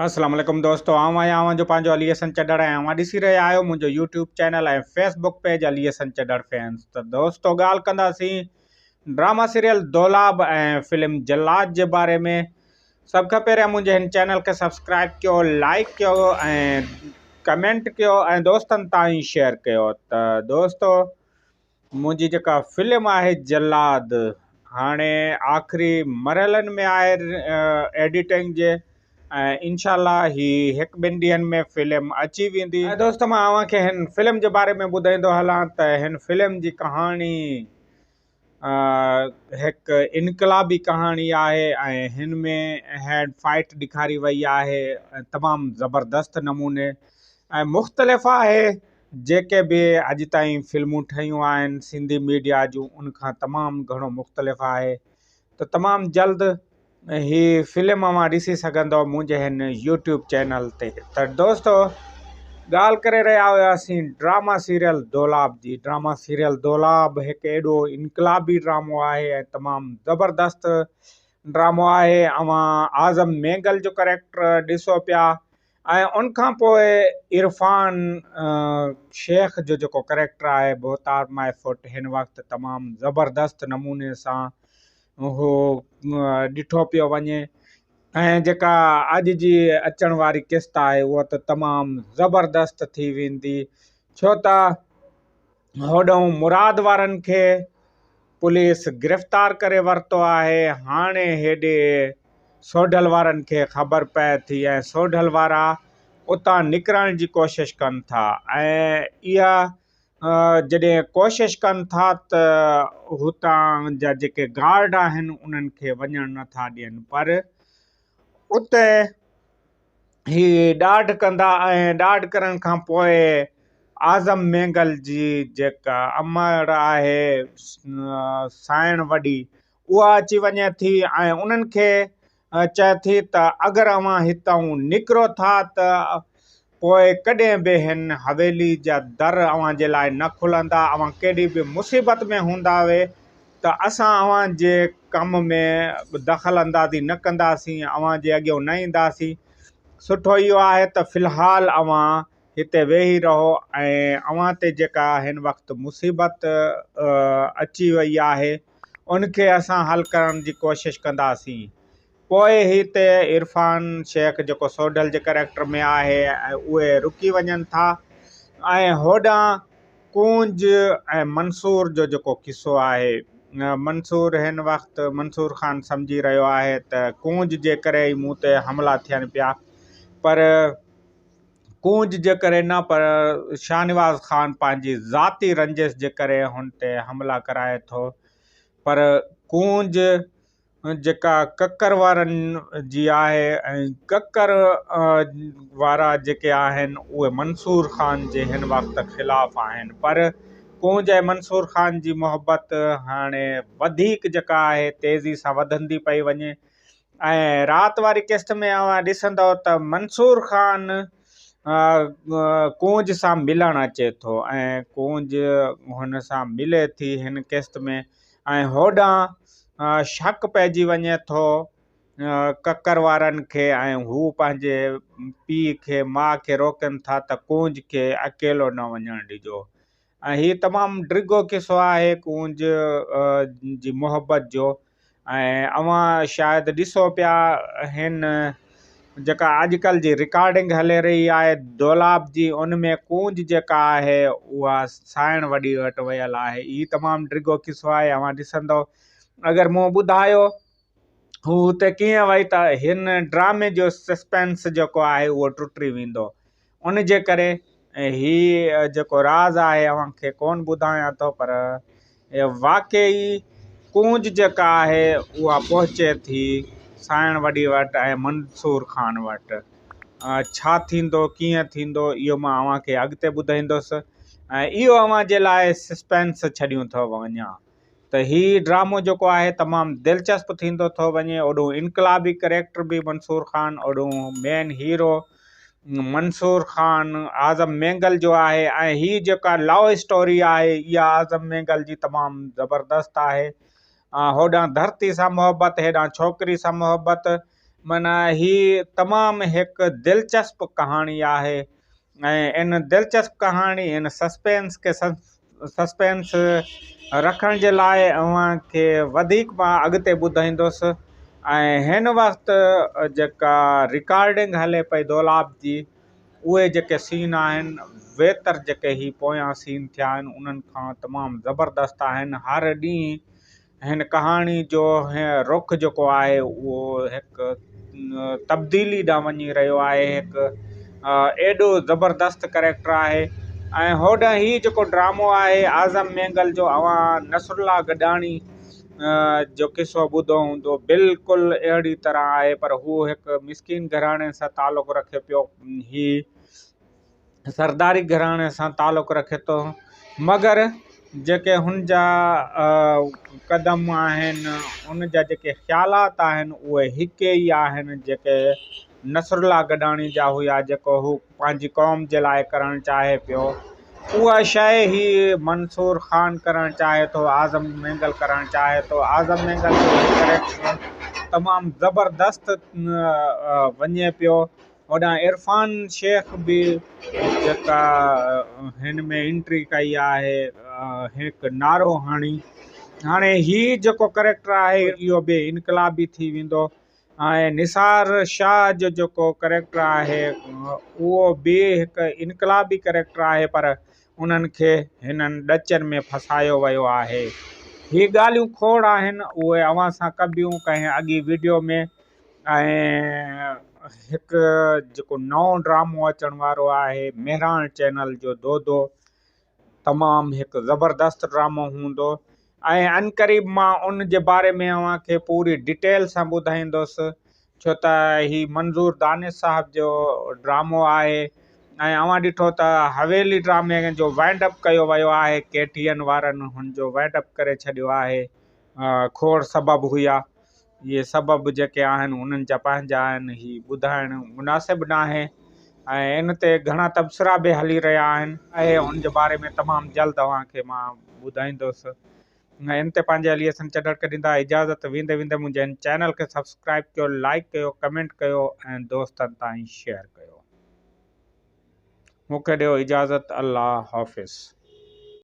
السلام عليڪم دوستو آئون آهيان اوهان جو پنهنجو علي حسن چڍڙ ۽ اوهان ڏسي رهيا آهيو منهنجو YouTube channel ۽ Facebook page Ali Hassan Chadhar fans ته دوستو ڳالهه ڪنداسين ڊراما سيريل دولاب ۽ فلم جلاد جي باري ۾ سڀ کان پهريان منهنجي هن چينل کي سبسڪرائب ڪيو لائڪ ڪيو ۽ ڪمينٽ ڪيو ۽ دوستن تائين شيئر ڪيو ته دوستو منهنجي جيڪا فلم آهي جلاد هاڻي آخري مرحلن ۾ آهي ايڊيٽنگ جي ۽ انشاء الله هي هڪ ٻن ڏينهن ۾ فلم اچي ويندي. ۽ دوستو مان اوهان کي هن فلم جي باري ۾ ٻڌائيندو هلان ته هن فلم جي ڪهاڻي هڪ انقلابي ڪهاڻي آهي ۽ هن ۾ هيڊ فائٽ ڏيکاري وئي آهي تمام زبردست نموني ۽ مختلف آهي جيڪي به اڄ تائين فلمون ٺهيون آهن سنڌي ميڊيا جون ان کان تمام گهڻو مختلف آهي ته تمام جلد هي فلم اوهان ڏسي سگهندو منهنجي هن يوٽيوب چينل تي ته دوستو ڳالهه ڪري رهيا هياسين ڊراما سيريل دولاب جي ڊراما سيريل دولاب هڪ ايڏو انقلابي ڊرامو آهي ۽ تمام زبردست ڊرامو آهي اوهان اعظم مينگل جو ڪريڪٽر ڏسو پيا ۽ ان کان پوء عرفان شيخ جو جيڪو ڪريڪٽر آهي ڀوتار مائي فوٽ هن وقت تمام زبردست نموني سان اهو ڏٺو پيو وڃي ۽ جيڪا اڄ جي اچڻ واري قسط آهي اها ته تمام زبردست ٿي ويندي ڇو ته هوڏانهن مراد وارن کي پوليس گرفتار ڪري ورتو آهي، هاڻي هيڏي سوڍل وارن کي خبر پئي ٿي ۽ سوڍل وارا اتان نڪرڻ جي ڪوشش ڪن ٿا ۽ اها جڏهن ڪوشش ڪن ٿا ته هتان جا جيڪي گارڊ آهن انهن کي وڃڻ نٿا ڏين پر اتي هي ڏاڍ ڪندا ۽ ڏاڍ ڪرڻ کان پوء اعظم مينگل جي جيڪا امڙ آهي سائڻ وڏي اها اچي وڃي ٿي ۽ انهن کي چئي ٿي ته اگر اوهان هتان نڪرو ٿا ته پوء ڪڏهن به هن حويلي جا در اوهان جي لاء نه کلندا اوهان ڪيڏي به مصيبت ۾ هوندا اهي ته اسان اوهان جي ڪم ۾ دخل اندازي نه ڪنداسين، اوهان جي اڳيون نه اينداسين، سٺو اهو آهي ته في الحال اوهان هتي ويهي رهو ۽ اوهان تي جيڪا هن وقت مصيبت اچي وئي آهي، ان کي اسان حل ڪرڻ جي ڪوشش ڪنداسين. پوء هتي عرفان شيخ جيڪو سوڍل جي ڪريڪٽر ۾ آهي اهي رڪي وڃن ٿا ۽ هوڏانهن ڪونج ۽ منصور جو جيڪو قصو آهي، منصور هن وقت منصور خان سمجهي رهيو آهي ته ڪونج جي ڪري ئي مون تي حملا ٿين پيا پر ڪونج جي ڪري نه پر شاهنواز خان پنهنجي ذاتي رنجش جي ڪري هن تي حملا ڪرائي ٿو پر ڪونج جيڪا ڪڪر وارن جي آهي ۽ ڪڪر وارا جيڪي آهن اهي منصور خان جي هن وقت خلاف آهن پر ڪونج ۽ منصور خان جي محبت هاڻي وڌيڪ جيڪا آهي تيزي سان وڌندي پئي وڃي ۽ رات واري قسط ۾ اوهان ڏسندؤ ته منصور خان ڪونج سان ملڻ اچي ٿو ۽ ڪونج هن سان ملي ٿي هن قسط ۾ ۽ هوڏانهن شڪ پئجي وڃي ٿو ڪڪر وارن کي ۽ هو پنهنجي پيء کي ماء کي روڪين ٿا ته ڪونج کي اڪيلو نه وڃڻ ڏجو ۽ هي تمام ڊگهو قصو آهي ڪونج جي محبت جو ۽ اوهان شايد ڏسو پيا هن جيڪا اڄڪلهه جي رڪارڊنگ هلي رهي آهي دولاب جي ان ۾ ڪونج جيڪا آهي اها سائڻ وڏي وٽ ويل آهي هي تمام ڊگهو قصو آهي اوهان ڏسندو اگر مون ٻڌايو هو هتي ڪيئن وئي ته هن ڊرامي جو سسپينس جيڪو آهي اهو ٽٽي ويندو ان جي ڪري هي جيڪو راز آهي اوهان کي ڪونه ٻڌايان ٿو پر واقعي ڪونج جيڪا آهي اها پهچي ٿي سائڻ وڏي وٽ ۽ منصور خان وٽ. ڇا ٿيندو ڪيئن ٿيندو اهو مان اوهان کي اڳتي ٻڌائيندس ۽ اهو اوهان جي لاء سسپينس ڇڏيون ٿو وڃان. ته هي ڊرامو جيڪو آهي تمام دلچسپ ٿيندو ٿو وڃي اوڏو انقلابي ڪريڪٽر به منصور خان اوڏو مين هيرو منصور خان اعظم مينگل جو آهي ۽ هي جيڪا لو اسٽوري آهي اها اعظم مينگل جي تمام زبردست آهي هوڏانهن ڌرتي سان محبت هيڏانهن ڇوڪري سان محبت معنيٰ هي تمام هڪ دلچسپ ڪهاڻي آهي ۽ ان دلچسپ ڪهاڻي ان سسپينس کي سسپينس رکڻ جي لاء اوهان کي وڌيڪ مان اڳتي ٻڌائيندس ۽ هن وقت جيڪا رڪارڊنگ هلي پئي دولاب جي اهي جيڪي سين آهن ويتر جيڪي هي پويان سين ٿيا آهن انهن کان تمام زبردست آهن هر ڏينهن هن ڪهاڻي جو رخ جيڪو آهي اهو هڪ تبديلي ڏانهن وڃي رهيو آهي هڪ ايڏو زبردست ڪريڪٽر آهي ۽ هوڏانهن هي جيڪو ڊرامو آهي اعظم مينگل جو اوهان نصرالله گڏاڻي جو قصو ٻڌو هوندو بلڪل اهڙي طرح آهي پر هو هڪ مسڪين گهراڻي سان تعلق رکي پيو هي سرداري گهراڻي سان تعلق رکي ٿو مگر جيڪي هن جا قدم آهن ان جا جيڪي خيالات آهن اهي هڪ ئي آهن جيڪي نصرالله گڏاڻي جا هيا جيڪو هو پنهنجي قوم جي لاء ڪرڻ چاهي پيو اها شيء هي منصور خان ڪرڻ چاهي ٿو اعظم مينگل ڪرڻ چاهي ٿو اعظم مينگل جو ڪريڪٽر تمام زبردست وڃي پيو هوڏانهن عرفان شيخ به جيڪا هن ۾ انٽري ڪئي آهي هڪ نعرو هڻي هاڻي هي جيڪو ڪريڪٽر آهي اهو به انقلابي ٿي ويندو ۽ نثار شاهه جو جيڪو ڪريڪٽر آهي اهو به هڪ انقلابي ڪريڪٽر آهي پر انهن کي هنن ڏچن ۾ ڦسايو ويو آهي هي ڳالهيون کوڙ آهن اهي اوهان سان ڪبيون ڪنهن اڳي وڊيو ۾ ۽ هڪ جيڪو نئون ڊرامو اچڻ وارو آهي مهراڻ چينل جو دودو تمام هڪ زبردست ڊرامو هوندو ۽ عنقريب مان ان جي باري ۾ اوهان کي پوري ڊيٽيل سان ٻڌائيندس ڇو ته هي منظور دانش صاحب جو ڊرامو آهي ۽ اوهان ڏٺو ته حويلي ڊرامي جو وائنڊ اپ ڪيو ويو آهي ڪي ٽي اين وارن هن جو وائنڊ اپ ڪري ڇڏيو آهي کوڙ سبب هيا اهي سبب جيڪي آهن انهن جا پنهنجا آهن هي ٻڌائڻ مناسب ناهي ۽ ان تي گهڻا تبصرا به هلي رهيا آهن ۽ ان جي باري ۾ تمام جلد اوهان کي مان ٻڌائيندس ۽ ان تي پنهنجي علي حسن چڍڙ کي ڏيندا اجازت ويندي ويندي منهنجي هن چينل کي سبسڪرائب ڪيو لائڪ ڪيو ڪمينٽ ڪيو ۽ دوستن تائين شيئر ڪيو مون کي ڏيو اجازت الله حافظ.